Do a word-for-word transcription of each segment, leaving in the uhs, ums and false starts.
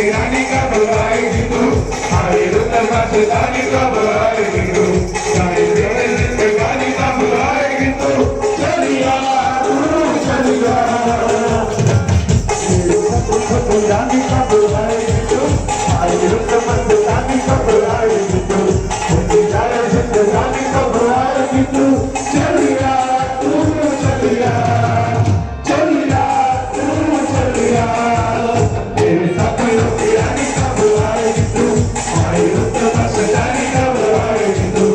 रानी कब आएगी तू? अरे रुत मस्तानी कब आएगी तू? सारे तेरे जिंदगानी कब आएगी तू? चलिया, तू चलिया। मेरे सपनों की रानी कब आएगी तू? अरे रुत मस्तानी कब आएगी तू? मुझे जाने जिंदगानी कब आएगी तू? चलिया, तू चलिया। चलिया, तू चलिया, तेरे सपनों की रानी कब आएगी तू? आए रुत मस्तानी कब आएगी तू?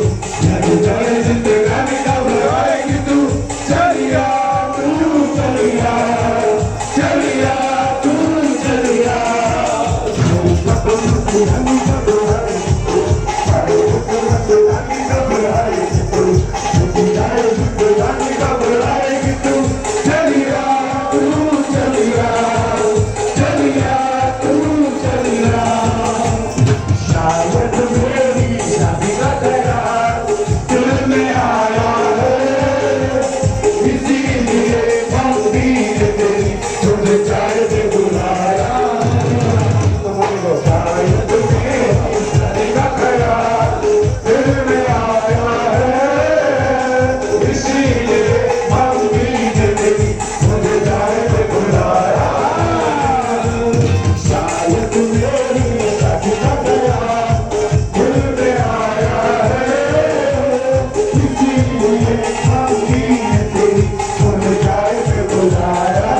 या तू जाने जिंदगानी कब आएगी तू? चलिया, तू चलिया, चलिया, तू चलिया, तेरे सपनों की रानी कब आएगी तू? आए रुत मस्तानी कब आएगी तू? या तू जाने जिंदगानी कब आएगी तू? चलिया, तू चलिया, चलिया, तू चलिया। शायद मेरी शादी का करार दिल में आया है, इसीलिए मस्ती ने तेरी तुझे चाय पे बुलाया। शायद मेरी शादी का करार दिल में आया है, इसीलिए मस्ती ने तेरी मुझे जाए पे बुलाया। शायद मेरी शादी का करार दिल में आया है, इसीलिए मस्ती ने तेरी मुझे जाए पे बुलाया।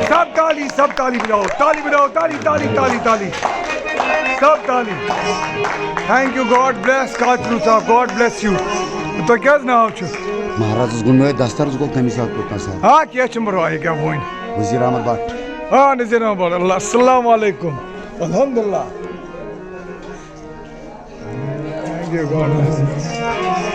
سب تالی، سب تالی بجاؤ، تالی بجاؤ، تالی، تالی، تالی، تالی۔ سب تالی۔ Thank you, God bless کاترو Sahib, God bless you۔ تۄہہِ کیٛاہ حظ ناو چھُ؟ مہرازس گوٚو نٲوۍ دسترس گوٚو تَمی ساتہٕ کوٚت تام سر۔ آ، کینٛہہ چھُنہٕ پرواے، کیٛاہ وۄنۍ؟ وزیر احمد بٹ۔ آ، نذیر احمد بٹ، اللہ، السلام علیکم۔ الحمدللہ۔ Thank you, God bless you۔